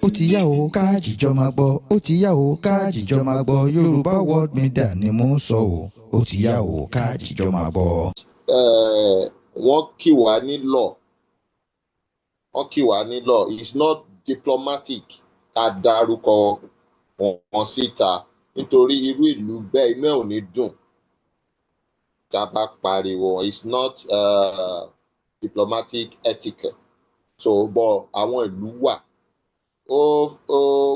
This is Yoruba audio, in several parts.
Ó ti yá o, ká jìjọ máa gbọ́. Ó ti yá o, ká jìjọ máa gbọ́. Yorùbá World Media ni mò ń sọ o. Ó ti yá o, ká jìjọ máa gbọ́. Wọ́n kì wá nílọ̀, wọ́n kì wá nílọ̀. It's not diplomatic ká dárúkọ wọn síta, nítorí irú ìlú bẹ́ẹ̀, inú ẹ̀ ò ní dùn tá a bá pariwo. It's not diplomatic etiquette. So, but àwọn ìlú wà ó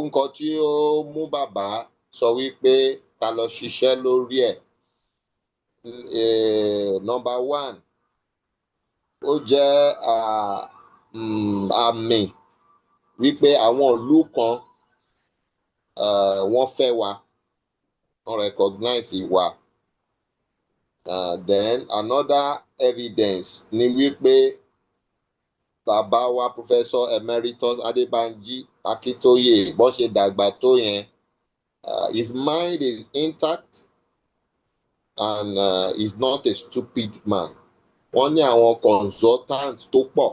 nǹkan tí ó mú bàbá sọ wípé ká lọ ṣiṣẹ́ lórí ẹ̀. Number one, ó jẹ́ àmì wípé àwọn ìlú kan, wọ́n fẹ́ wa, wọ́n recognize wa. Then another evidence ni wípé bàbá wa, Professor Emeritus Adébánjí Akíntóyè, bó ṣe dàgbà tó yẹn, his mind is intact and he's not a stupid man. Wọ́n ní àwọn consultants tó pọ̀.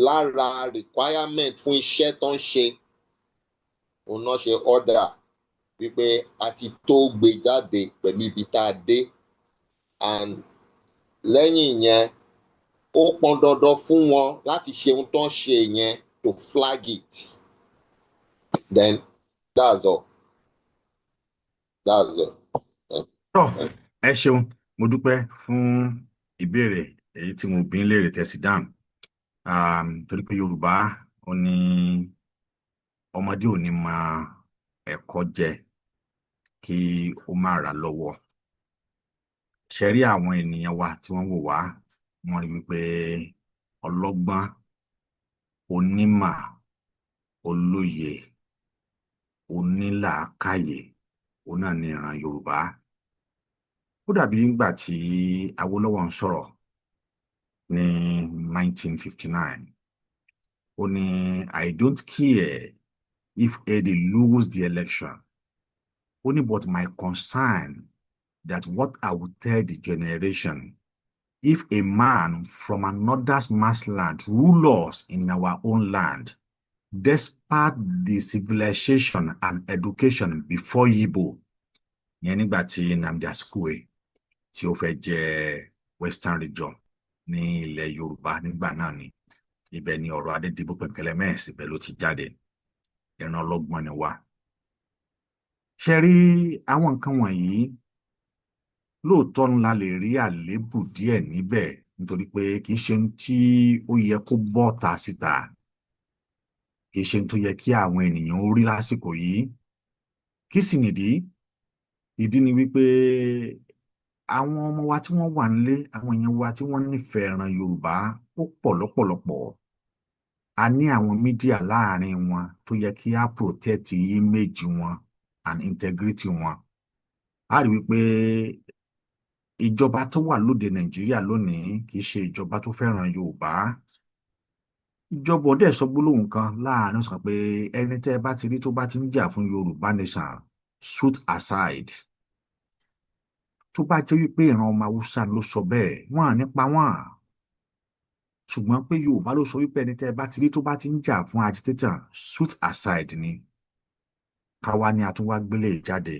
Lára requirement fún iṣẹ́ tó ń ṣe, òun náà ṣe order wípé a ti tó gbé jáde pẹ̀lú ibi tá a dé. And lẹ́yìn yẹn, ó pọn dandan fún wọn láti ṣe ohun tó ń ṣe yẹn, to flag it. Then that's all, that's all. Tọ́, ẹ ṣeun, mo dúpẹ́ fún ìbéèrè èyí tí mo bí ń léèrè tẹ̀sí dáhùn, torí pé Yorùbá ó ní ọmọdé ò ní máa ẹ̀kọ́ jẹ kí ó má rà lọ́wọ́. Ṣe rí àwọn ènìyàn wa tí wọ́n wò wá, wọ́n rí wípé ọlọ́gbọ́n, onímọ̀, olóye, onílàákàyè òun náà ní ìran Yorùbá. Ó dàbí nígbà tí Awólọ́wọ̀ ń sọ̀rọ̀ ní 1959, ó ní, "I don't care if AD lose the election," ó ní, "but my concern that what I would tell the generation, if a man from another man's land rule us in our own land, despite the civilization and education before Igbo." Yẹn nígbà tí Nnamdi Azikiwe tí ó fẹ́ jẹ Western Region ní ilẹ̀ Yorùbá nígbà náà ni. Ibẹ̀ ni ọ̀rọ̀ Adédìbò Pẹ̀kẹ́lẹ́mẹ́s, ibẹ̀ ló ti jáde. Ìran ọlọ́gbọ́n ni wá. Ṣe rí àwọn nǹkan wọ̀nyí, lóòótọ́ ńlá lè rí àléébù díẹ̀ níbẹ̀, nítorí pé kì í ṣe ohun tí ó yẹ kó bọ́ ta síta, kì í ṣe ohun tó yẹ kí àwọn ènìyàn ó rí lásìkò yìí. Kí sì nìdí? Ìdí ni wípé àwọn ọmọ wa tí wọ́n wà nílé, àwọn èèyàn wa tí wọ́n nífẹ̀ẹ́ ìran Yorùbá, ó pọ̀ lọ́pọ̀lọpọ̀. A ní àwọn media láàrin wọn tó yẹ kí á protect image wọn and integrity wọn. A rí wípé ìjọba tó wà lóde Nàìjíríà lónìí kì í ṣe ìjọba tó fẹ́ràn Yorùbá. Ìjọba ọdẹ sọ gbólóhùn kan láàrin sọ pé ẹni tẹ́ ẹ bá ti rí tó bá ti ń jà fún Yorùbá nation, shoot aside. Tó bá jẹ́ wípé ìran ọmọ Haúsá ló sọ bẹ́ẹ̀, wọ́n à ní pa wọ́n. Ṣùgbọ́n pé Yorùbá ló sọ wípé ẹni tẹ́ ẹ bá ti rí tó bá ti ń jà fún agitator, shoot aside ni. Káwa ni a tún wá gbélé jáde,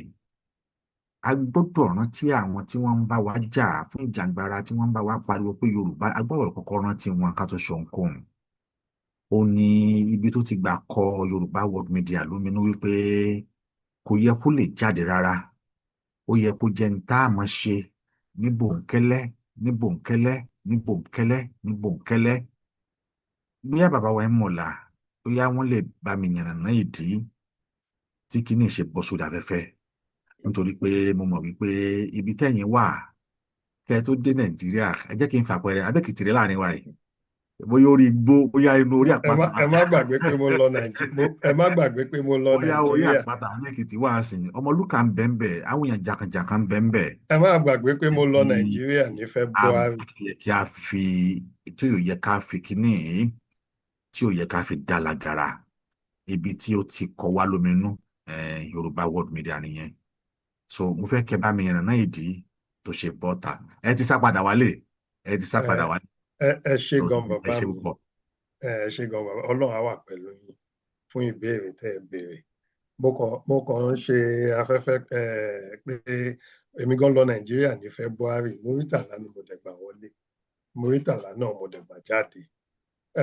a gbọ́dọ̀ rántí àwọn tí wọ́n ń bá wa jà fún ìjàngbara, tí wọ́n ń bá wa pariwo pé Yorùbá. A gbọ́dọ̀ kọ́kọ́ rántí wọn ká tó ṣe ohunkóhun. Ó ní ibi tó ti gbà kọ Yorùbá World Media lóminú wípé kò yẹ kó lè jáde rárá. Ó yẹ kó jẹ́ ní tá a máa ṣe ní bòńkẹ́lẹ́, ní bòńkẹ́lẹ́, ní bòńkẹ́lẹ́, ní bòńkẹ́lẹ́. Bóyá bàbá wa ń mọ̀lá, bóyá wọ́n lè bá mi yànnàná ìdí tí kinní ṣe bọ́ sórí afẹ́fẹ́, nítorí pé mo mọ̀ wípé ibi tẹ́yìn wà kẹ́ ẹ tó dé Nàìjíríà, ẹ jẹ́ kí n fàpẹẹrẹ Abẹ́kìtì rẹ láàrin wa yìí, bóyá orí igbó, bóyá inú orí Ẹ má àpáta. Ẹ má gbàgbé pé mo lọ Nàìjíríà. Ẹ má gbàgbé pé mo lọ Bóyá orí Nàìjíríà. àpáta Abẹ́kìtì wà sí Ọmọlúkà ń bẹ́ńbẹ́, àwọn èèyàn jàkànjàkàn ń bẹ́ńbẹ́. Ẹ má gbàgbé pé mo lọ Bí Nàìjíríà ní February. Tó yẹ kí a fi, tó yẹ ká fi kíní yìí, tí ò yẹ ká fi dá lágara, ibi tí ó ti kọ wá lóminú Yorùbá World Media nìyẹn. So mo fẹ́ kẹ́ bá mi yànnàná ìdí tó ṣe bọ́ta. Ẹ ti sá padà wálé, ẹ ti sá padà wálé. Ẹ ṣé gan, Ẹ bàbá ṣé mi. púpọ̀. Ẹ ṣé gan, bàbá. Ọlọ́run á wà pẹ̀lú yín fún ìbéèrè tẹ́ ẹ béèrè. Mo kàn ń ṣe afẹ́fẹ́ ẹ pé èmi gan lọ Nàìjíríà ní February. Muritàlá ni mo dẹ̀ gbà wọlé, Muritàlá náà mo dẹ̀ gbà jáde.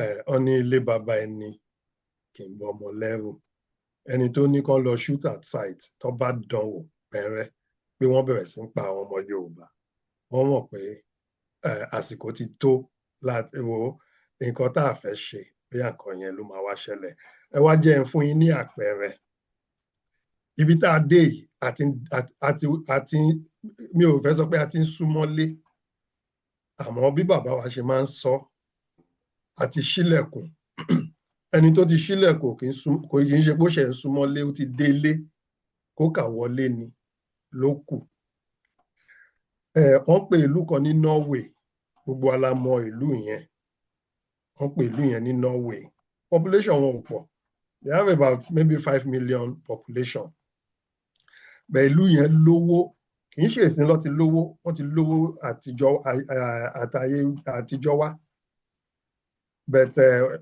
Ẹ ọ ní ilé bàbá ẹni kì í bọ ọmọ lẹ́rù. Ẹni tó ní kán lọ shoot at sight, tó bá dánwò pẹ́rẹ́ pé wọ́n bẹ̀rẹ̀ sí ń pa àwọn ọmọ Yorùbá, wọ́n mọ̀ pé àsìkò ti tó láti wo nǹkan tá a fẹ́ ṣe, bóyá nǹkan yẹn ló máa wá ṣẹlẹ̀. Ẹ wá jẹ́ n fún yín ní àpẹẹrẹ ibi tá a dé yìí. Àti mi ò fẹ́ sọ pé a ti ń súnmọ́lé, àmọ́ bí bàbá wa ṣe máa ń sọ, a ti ṣílẹ̀kùn. Ẹni tó ti ṣílẹ̀kùn kì í sún, kò kì í ṣe bó ṣe ń súnmọ́lé, ó ti délé, kó kà wọlé ni ló kù. Wọ́n pè ìlú kan ní Norway. Gbogbo wa la mọ ìlú yẹn. Wọ́n pè ìlú yẹn ní Norway. Population wọn ò pọ̀. They have about maybe 5 million population, but ìlú yẹn lówó. Kì í ṣe ìsìn ló ti lówó, wọ́n ti lówó àtijọ́, àtayé àtijọ́ wá, but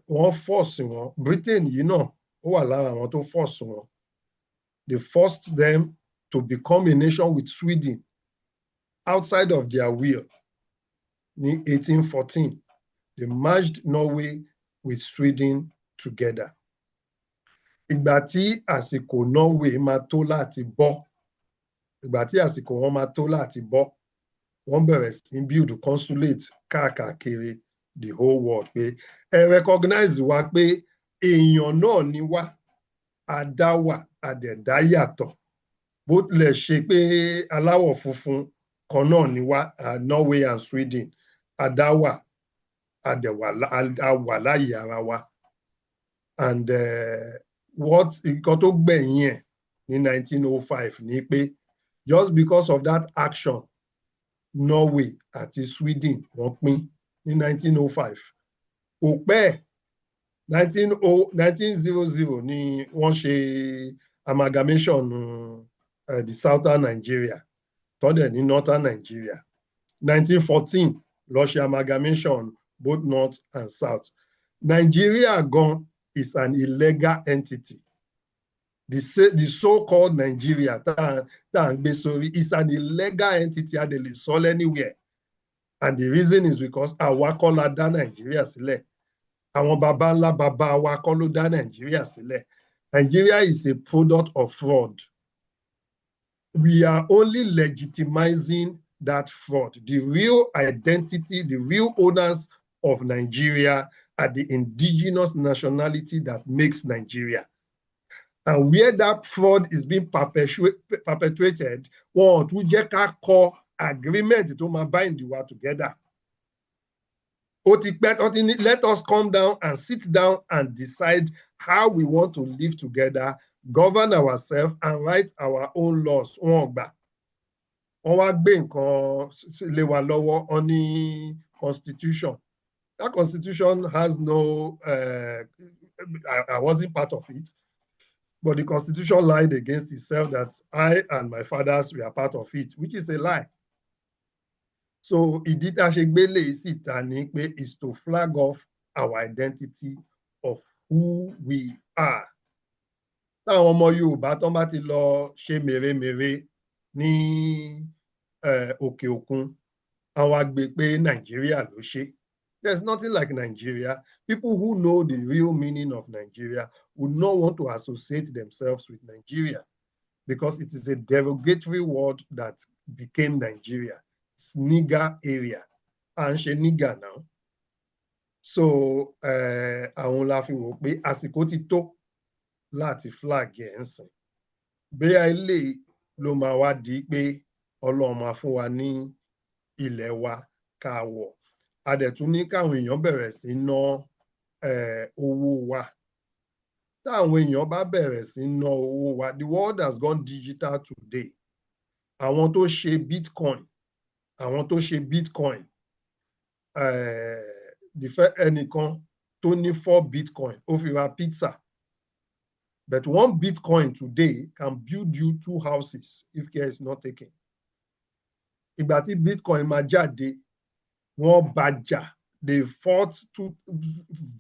wọ́n force wọn. Britain yìí náà, ó wà lára àwọn tó force wọn. They forced them to become a nation with Sweden outside of their will. Ní 1814, they merged Norway with Sweden together. Ìgbà tí àsìkò Norway máa tó láti bọ́, ìgbà tí àsìkò wọn máa tó láti bọ́, wọ́n bẹ̀rẹ̀ sí build consulate káàkiri the whole world pé ẹ recognize wa pé èèyàn náà ni wá, a dá wà, a dẹ̀ dá yàtọ̀, bó tilẹ̀ ṣe pé aláwọ̀ funfun kan náà ni wá. Norway and Sweden, a dá wà, a dẹ̀ wà, a wà láàyè ara wa. And what nǹkan tó gbẹ̀yìn ẹ̀ ní 1905 ni pé just because of that action, Norway àti Sweden wọ́n pín ní 1905. Kò pẹ́, 1900 ni wọ́n ṣe amalgamation the southern Nigeria, tọ́dẹ̀ ní northern Nigeria. 1914 ló ṣe amalgamation both north and south. Nigeria gan is an illegal entity. The so-called Nigeria tá à ń gbé sórí is an illegal entity. A dẹ̀ lè sọ anywhere, and the reason is because àwa kọ́ la dá Nàìjíríà sílẹ̀. Àwọn baba ńlá baba wa kọ́ ló dá Nàìjíríà sílẹ̀. Nigeria is a product of fraud. We are only legitimizing that fraud. The real identity, the real owners of Nigeria are the indigenous nationality that makes Nigeria. And where that fraud is being perpetuated, wọn ò tún jẹ́ ká kọ agreement tó máa bind wa together. Ó ti pẹ́ tó ti ní, "Let us come down and sit down and decide how we want to live together, govern ourselves and write our own laws." Wọn ò gbà. Wọ́n wá gbé nǹkan lé wa lọ́wọ́, wọ́n ní constitution. That constitution has no, I wasn't part of it, but the constitution lied against itself that I and my fathers were part of it, which is a lie. So ìdí tá a ṣe gbélé síta ni pé is to flag off our identity of who we are. Táwọn ọmọ Yorùbá tó bá ti lọ ṣe mèremère ní òkè òkun, àwọn àgbè pé Nàìjíríà ló ṣe. There's nothing like Nigeria. People who know the real meaning of Nigeria would not want to associate themselves with Nigeria because it is a derogatory word that became Nigeria. It's nigger area. À ń ṣe nigger now. So àwọn la fi wò pé àsìkò ti tó láti flag ẹ̀ ń sìn. Bóyá ilé ló máa wá di pé Ọlọ́run máa fún wa ní ilẹ̀ wa ká wọ̀. A dẹ̀ tún ní káwọn èèyàn bẹ̀rẹ̀ sí ná owó wa. Táwọn èèyàn bá bẹ̀rẹ̀ sí ná owó wa, the world has gone digital today. Àwọn tó ṣe Bitcoin, àwọn tó ṣe Bitcoin, ẹnìkan tó ní 4 bitcoin, ó fi ra pizza. But 1 bitcoin today can build you two houses if care is not taken. Ìgbà tí Bitcoin máa jáde, wọ́n bá jà They fought too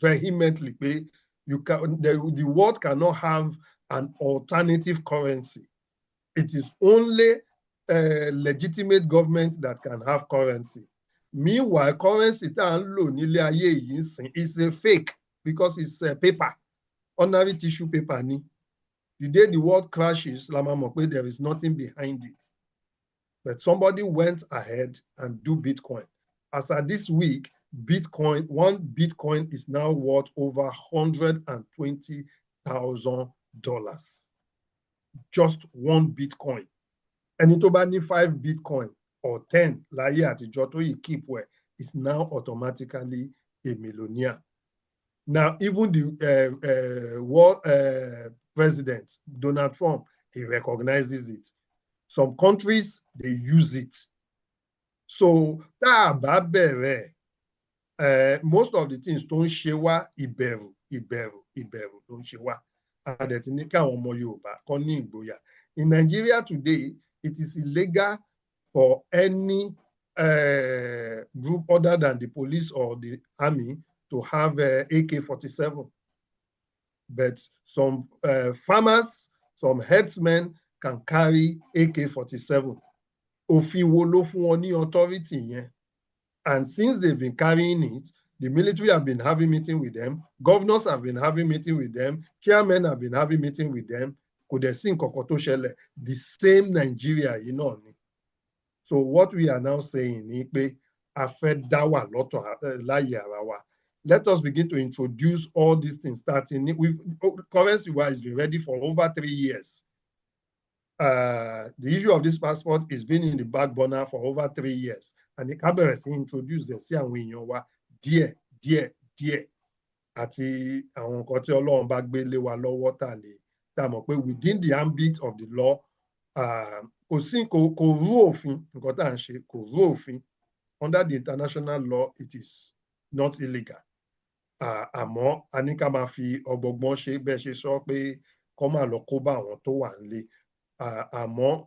vehemently pé the world cannot have an alternative currency. It is only a legitimate government that can have currency. Meanwhile, currency tá à ń lò nílé ayé yìí ń is a fake because it's a paper, ordinary tissue paper ni. The day the world crashes, la máa mọ̀ pé there is nothing behind it. But somebody went ahead and do Bitcoin. As at this week, Bitcoin, one Bitcoin is now worth over $120,000. Just one Bitcoin. Ẹni tó bá ní 5 Bitcoin or 10 láyé àtijọ́ tó yìí keep well is now automatically a millionaire. Now, even the world president, Donald Trump, he recognizes it. Some countries, they use it. So, tá a bá bẹ̀rẹ̀, most of the things tó ń ṣe wá, ìbẹ̀rù, ìbẹ̀rù, ìbẹ̀rù ló ń ṣe wá. A dẹ̀ ti ní káwọn ọmọ Yorùbá kọ́ ní ìgboyà. In Nigeria today, it is illegal for any group other than the police or the army to have AK-47. But some farmers, some herdsmen can carry AK-47. Òfin wo ló fún wọn ní authority yẹn? And since they've been carrying it, the military have been having meeting with them, governors have been having meeting with them, chairmen have been having meeting with them. Kò dẹ̀ sí nǹkan kan tó ṣẹlẹ̀. The same Nigeria yìí náà ni. So what we are now saying ni pé a fẹ́ dá wà lọ́tọ̀ láyé ara wa. Let us begin to introduce all these things, starting with currency wise has been ready for over 3 years. The issue of this passport has been in the back burner for over 3 years. And ká bẹ̀rẹ̀ sí introduce ẹ̀ sí àwọn èèyàn wa díẹ̀ díẹ̀ díẹ̀, àti àwọn nǹkan tí Ọlọ́run bá gbé lé wa lọ́wọ́ tá a lè tá a mọ̀ pé within the ambit of the law, kò sí kò rú òfin. Nǹkan tá à ń ṣe kò rú òfin. Under the international law, it is not illegal. Àmọ́ a ní ká máa fi ọgbọgbọ́n ṣe bẹ́ẹ̀ ṣe sọ pé kọ́ máa lọ kó bá àwọn tó wà nílé. Àmọ́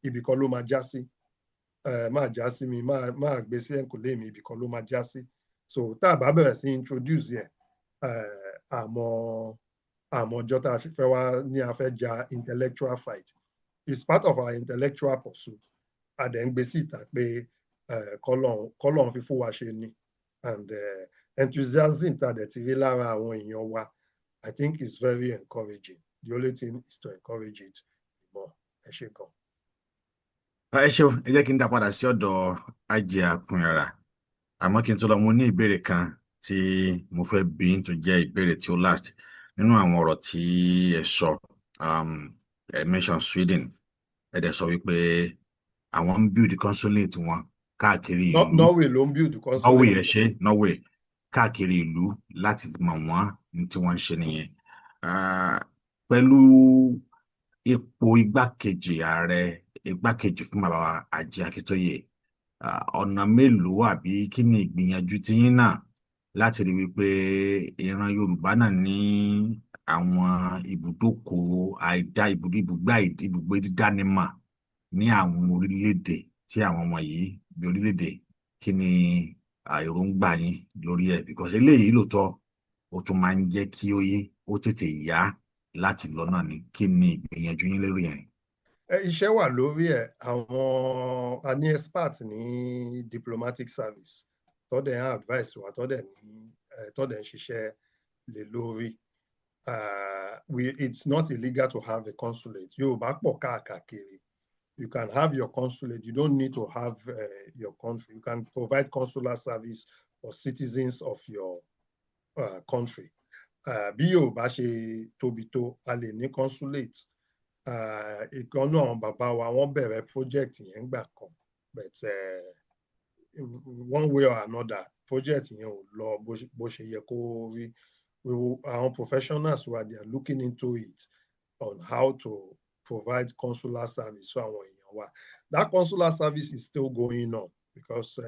ibì kan ló máa já sí, máa já sí mi, máa gbé sí ẹ̀kúnlé mi, ibì kan ló máa já sí. So tá a bá bẹ̀rẹ̀ sí introduce yẹn, àmọ́ ọjọ́ tá a fẹ́ wá ní a fẹ́ ja intellectual fight. It's part of our intellectual pursuit. A dẹ̀ ń gbé síta pé kọ́lọ́run fi fún wa ṣe ni, and enthusiasm tá a dẹ̀ ti rí lára àwọn èèyàn wa, I think is very encouraging. The only thing is to encourage it more. Ẹ ṣé gan. Ẹ ṣeun. Ẹ jẹ́ kí n dá padà sí ọ̀dọ̀ Àjìá Kúnyàrá, àmọ́ kí n tó lọ, mo ní ìbéèrè kan tí mo fẹ́ bí tó jẹ́ ìbéèrè tí ó last nínú àwọn ọ̀rọ̀ tí ẹ sọ. Ẹ mention Sweden, ẹ dẹ̀ sọ wípé àwọn ń build consulate wọn káàkiri ìlú. Norway ló ń build consulate. Norway, ẹ ṣe, Norway, káàkiri ìlú láti mọ̀ wọ́n ní tí wọ́n ń ṣe nìyẹn. Pẹ̀lú ipò igbákejì ààrẹ, igbákejì fún bàbá Ajé Akíntóyè, ọ̀nà mélòó àbí kí ni ìgbìyànjú tiyín náà láti rí wípé ìran Yorùbá náà ní àwọn ibùdókọ̀ àìdá, ibùdó, ibùgbé, ibùgbé dídánimọ̀ ní àwọn orílẹ̀-èdè tí àwọn wọ̀nyí bí orílẹ̀-èdè? Kí ni èròǹgbà yín lórí ẹ̀? Because eléyìí lóòótọ́, ó tún máa ń jẹ́ kí ó yé ó tètè yá láti lọ náà ni. Kí ni ìgbìyànjú yín lórí ẹ̀? Iṣẹ́ wà lórí ẹ̀. Àwọn a ní expert ní diplomatic service tó dẹ̀ ń advice wa, tó dẹ̀ ní tó dẹ̀ ń ṣiṣẹ́ lé lórí. It's not illegal to have a consulate. Yorùbá pọ̀ káàkiri. You can have your consulate. You don't need to have your country. You can provide consular service for citizens of your country. Bí Yorùbá ṣe tóbi tó, a lè ní consulate. Ìkan nínú àwọn bàbá wa, wọ́n bẹ̀rẹ̀ project yẹn gbà kan, but one way or another, project yẹn ò lọ bó ṣe yẹ kó rí. Àwọn professionals wa, they are looking into it on how to provide consular service fún àwọn èèyàn wa. That consular service is still going on because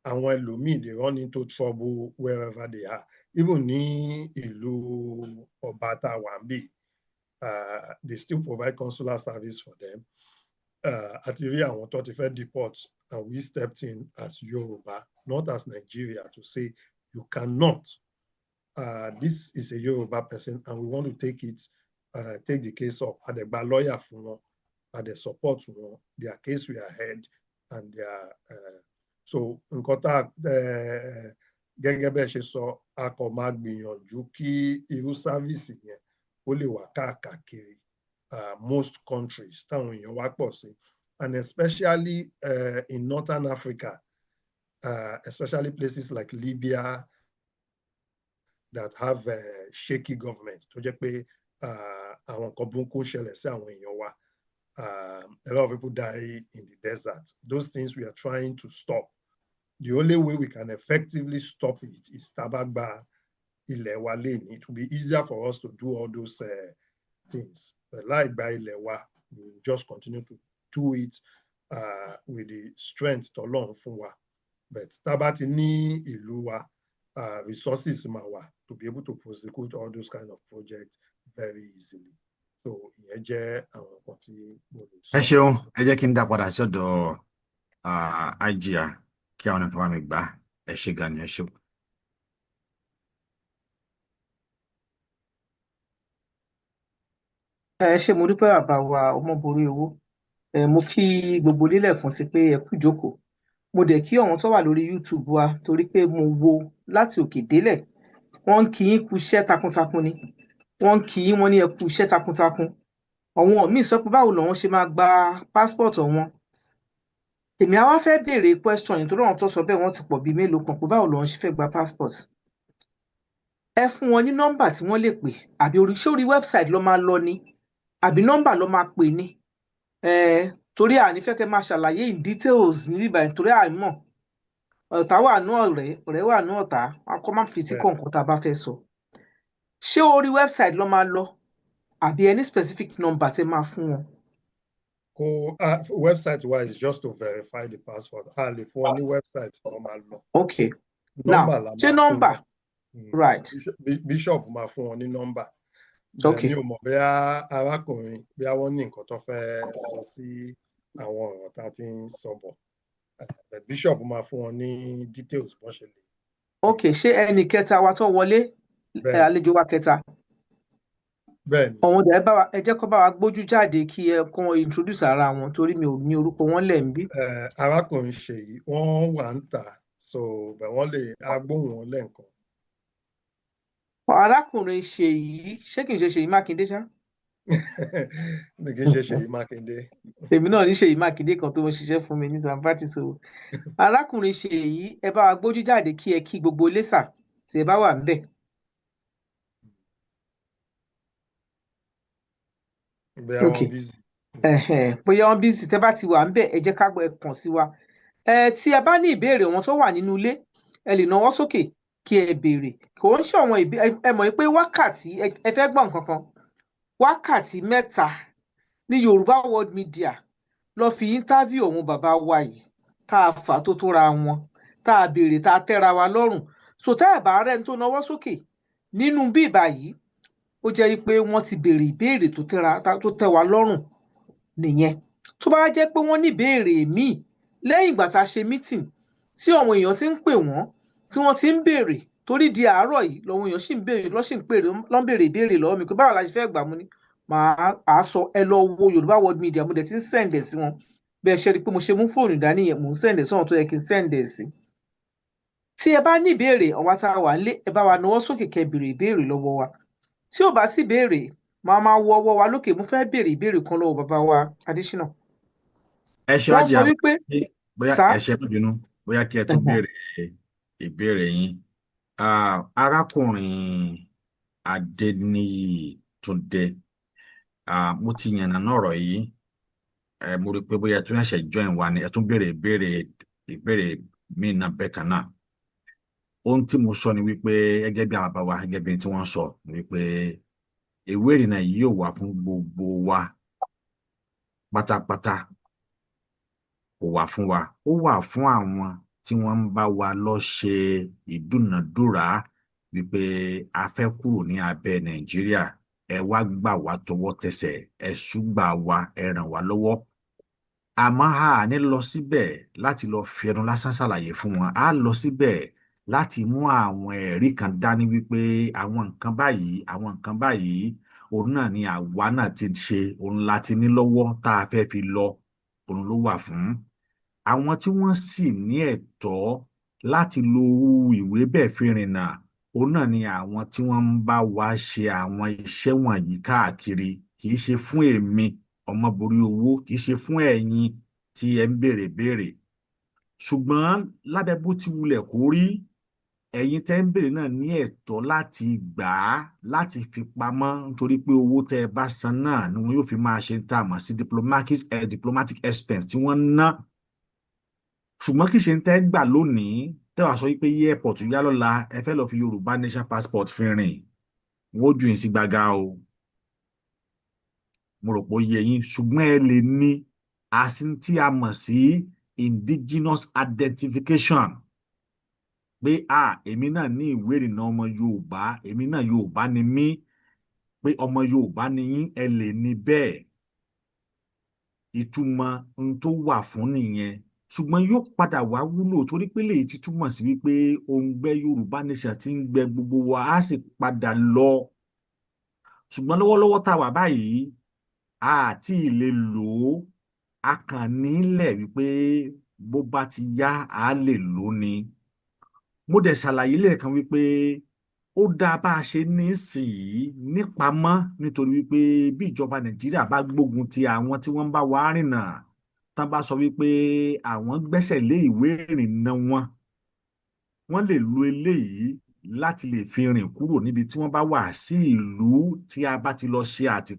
àwọn ẹlòmíì, they run into trouble wherever they are. Even ní ìlú ọba tá a wà ń bì, they still provide consular service for them. A ti rí àwọn tó ti fẹ́ deport, and we stepped in as Yoruba, not as Nigeria, to say you cannot. This is a Yoruba person and we want to take the case up. A dẹ̀ gba lawyer fún wọn, a dẹ̀ support wọn, their case were heard and their so nǹkan tá gẹ́gẹ́ bẹ́ẹ̀ ṣe sọ, a kò máa gbìyànjú kí irú service yẹn ó lè wà káàkiri most countries táwọn èèyàn wá pọ̀ sí, and especially in Northern Africa, especially places like Libya that have a shaky government, tó jẹ́ pé àwọn nǹkan burúkú ń ṣẹlẹ̀ sí àwọn èèyàn wa. A lot of people die in the desert. Those things we are trying to stop. The only way we can effectively stop it is tá a bá gba ilẹ̀ wa lénìí. It will be easier for us to do all those things. But láì gba ilẹ̀ wa, we will just continue to do it with the strength tọ́lọ́run fún wa. But tá a bá ti ní ìlú wa, resources máa wà to be able to prosecute all those kind of projects very easily. So ìyẹn jẹ́ àwọn nǹkan tí mo lè sọ. Ẹ ṣeun. Ẹ jẹ́ kí n dá padà sọ́dọ̀ Àjíà kí àwọn nǹkan bá mi gbà. Ẹ ṣe gan ni, ẹ ṣeun. Ẹ ṣé, mo dúpẹ́, bàbá wa Ọmọborí Owó. Ẹ mo kí gbogbo lílẹ̀ fún sí pé ẹ kú ìjókòó. Mo dẹ̀ kí àwọn tó wà lórí YouTube wa, torí pé mo wo láti òkè délẹ̀, wọ́n ń kí yín kú iṣẹ́ takuntakun ni. Wọ́n ń kí yín, wọ́n ní ẹ kú iṣẹ́ takuntakun. Àwọn míì sọ pé báwo làwọn ṣe máa gba passport wọn. Èmi á wá fẹ́ béèrè question yìí, torí àwọn tó sọ bẹ́ẹ̀, wọ́n ti pọ̀ bíi mélòó kan, pé báwo làwọn ṣe fẹ́ gba passport. Ẹ fún wọn ní nọ́mbà tí wọ́n lè pè, àbí orí, ṣé orí website ló máa lọ ni, àbí nọ́mbà ló máa pè ní? Torí àní fẹ́ kẹ́ máa ṣàlàyé in details ní bíbá yìí, torí àìmọ̀ ọ̀tá wà nú ọ̀rẹ́, ọ̀rẹ́ wà nú ọ̀tá, wọn kọ́ máa fi tí kò nǹkan tá a bá fẹ́ sọ. Ṣé orí website ló máa lọ, àbí any specific number tẹ́ máa fún wọn? Kò website wa is just to verify the passport. A lè fún ọ ní website tó máa lọ. Okay, now Nọ́mbà la ṣé máa fún nọ́mbà wọn. Right. Bishop máa fún wọn ní nọ́mbà. Okay. Mi ò mọ̀ bóyá arákùnrin, bóyá wọ́n ní nǹkan tó fẹ́ sọ sí àwọn ọ̀rọ̀ tá a ti ń sọ bọ̀. But Bishop máa fún wọn ní details bọ́n ṣe lè. Ok, ṣé ẹnì kẹta wa tó wọlé, Bẹ́ẹ̀ni. àlejò wa kẹta? Bẹ́ẹ̀ni. Ọ̀hún dẹ̀ bá wa, ẹ jẹ́ kó bá wa gbójú jáde kí ẹ kó wọn introduce ara wọn, torí mi ò ní orúkọ wọn lẹ̀ ń bí. Arákùnrin Ṣèyí, wọ́n wà ń tà, so bẹ̀ wọ́n lè agbóhùn wọn lẹ́ǹkan. Arákùnrin Ṣèyí, ṣé kìí ṣe Ṣèyí Mákindé ṣá? Ní kí n ṣe Ṣèyí Mákindé. Èmi náà ní Ṣèyí Mákindé kan tó ń ṣiṣẹ́ fún mi ní Sanfati. So arákùnrin Ṣèyí, ẹ bá wa gbójú jáde kí ẹ kí gbogbo ilé sà, tí ẹ bá wà ńbẹ̀. Bóyá wọ́n Okay. busy. Ẹ̀hẹ̀n, bóyá wọ́n busy. Tẹ́ bá ti wà ńbẹ̀, ẹ jẹ́ ká gbọ́, ẹ kàn sí wa. Ẹ tí ẹ bá ní ìbéèrè wọn tó wà nínú ilé, ẹ lè nawọ́ sókè kí ẹ béèrè. Kò ń ṣọ̀wọ́n ẹ mọ̀ pé wákàtí ẹ fẹ́ gbọ́ nǹkan kan, wákàtí 3 ní Yorùbá World Media lọ fi interview òun bàbá wa yìí, tá a fà tó tóra wọn, tá a béèrè, tá a tẹ́ra wa lọ́rùn. So tá ẹ bá rẹ́ni tó nawọ́ sókè nínú bíbà yìí, ó jẹ́ pé wọ́n ti béèrè ìbéèrè tó tẹ́ wa lọ́rùn nìyẹn. Tó bá jẹ́ pé wọ́n ní ìbéèrè míì lẹ́yìn ìgbà tá a ṣe meeting, tí àwọn èèyàn ti ń pè wọ́n, tí wọ́n ti ń béèrè, torí di àárọ̀ yìí lọ́wọ́ èèyàn sì ń béèrè, lọ́ sì ń pèrè, lọ́ ń béèrè ìbéèrè lọ́wọ́ mi pé báwo la ṣe fẹ́ gbà. Mú ni màá á sọ, ẹ lọ wo Yorùbá World Media. Mo dẹ̀ ti ń send ẹ̀ sí wọn. Bí ẹ ṣe rí i pé mo ṣe mú fóònù dání yẹn, mò ń send ẹ̀ sí wọn tó yẹ kí n send ẹ̀ sí. Tí ẹ bá ní ìbéèrè, ọ̀wá tá a wà nílé, ẹ bá wa nawọ́ sókè kẹ́ béèrè ìbéèrè lọ́wọ́ wa. Tí ò bá sí béèrè, màá máa wo ọwọ́ wa lókè. Mo fẹ́ béèrè ìbéèrè kan lọ́wọ́ bàbá wa Adésínà. Ẹ ṣe Wọ́n wájú sọ wípé bóyá sá ẹ ṣe má bínú, bóyá kí ẹ tún béèrè ìbéèrè yín. Arákùnrin Adéníyì Túndé, mo ti yànnà náà ọ̀rọ̀ yìí. Mo rí i pé bóyá ẹ tún ṣẹ̀ṣẹ̀ join wa ni, ẹ tún béèrè ìbéèrè míì náà bẹ́ẹ̀ kan náà. Ohun tí mo sọ ni wípé gẹ́gẹ́ bí àwọn bàbá wa, gẹ́gẹ́ bí tí wọ́n sọ ni wípé ìwé ìrìnnà yìí yóò wà fún gbogbo wa pátápátá. Kò wà fún wa, ó wà fún àwọn tí wọ́n ń bá wa lọ ṣe ìdúnàdúrà wípé a fẹ́ kúrò ní abẹ́ Nàìjíríà, ẹ wá gbà wá tọwọ́ tẹsẹ̀, ẹ ṣùgbà wa, ẹ ràn wá lọ́wọ́. Àmọ́ a ní lọ síbẹ̀ láti lọ fi ẹnu lásán ṣàlàyé fún wọn. A lọ síbẹ̀ láti mú àwọn ẹ̀rí kan dání wípé àwọn nǹkan báyìí, àwọn nǹkan báyìí, òun náà ni àwa náà ti ṣe, òun la ti ní lọ́wọ́ tá a fẹ́ fi lọ. Òun ló wà fún àwọn tí wọ́n sì ní ẹ̀tọ́ láti lo ìwé bẹ́ẹ̀ fi rìnnà. Òun náà ni àwọn tí wọ́n ń bá wa ṣe àwọn iṣẹ́ wọ̀nyí káàkiri. Kì í ṣe fún èmi ọmọborí owó, kì í ṣe fún ẹ̀yin tí ẹ ń béèrè béèrè. Ṣùgbọ́n lábẹ́ bó ti wulẹ̀ kó rí, ẹ̀yin tẹ́ ń béèrè náà ní ẹ̀tọ́ láti gbà á láti fi pamọ́, nítorí pé owó tẹ́ ẹ bá san náà ni wọn yóò fi máa ṣe tá a mọ̀ sí diplomatic expense tí wọ́n ń ná. Ṣùgbọ́n kì í ṣe ń tẹ́ gbà lónìí tẹ́ wàá sọ wípé airport yá lọ́la, ẹ fẹ́ lọ fi Yorùbá Nation passport fi rìn, wọ́n ó jù yín sí gbàgà o. Mo rò pé ó yé yín. Ṣùgbọ́n ẹ lè ní àsìn tí a mọ̀ sí indigenous identification pé a èmi náà ní ìwé ìrìnnà ọmọ Yorùbá, èmi náà Yorùbá ni mí, pé ọmọ Yorùbá ni yín, ẹ lè ní bẹ́ẹ̀. Ìtumọ̀ n tó wà fún nìyẹn. Ṣùgbọ́n yóò padà wá wúlò, torí pé lèyí ti túmọ̀ sí wípé òǹgbẹ Yorùbá Nation ti ń gbẹ gbogbo wa, á sì padà lọ. Ṣùgbọ́n lọ́wọ́lọ́wọ́ tá a wà báyìí, a àti lè lò ó. A kàn nílẹ̀ wípé bó bá ti yá, a lè lò ó ni. Mo dẹ̀ ṣàlàyé lẹ́ẹ̀kan wípé ó dáa bá a ṣe ní sìn yìí nípamọ́, nítorí wípé bí ìjọba Nàìjíríà bá gbógun ti àwọn tí wọ́n ń bá wa rìnnà, tán bá sọ wípé àwọn gbẹ́sẹ̀ lé ìwé ìrìnnà wọn, wọ́n lè lo eléyìí láti lè fi rìn kúrò níbi tí wọ́n bá wà sí ìlú tí a bá ti lọ ṣe àtìpó.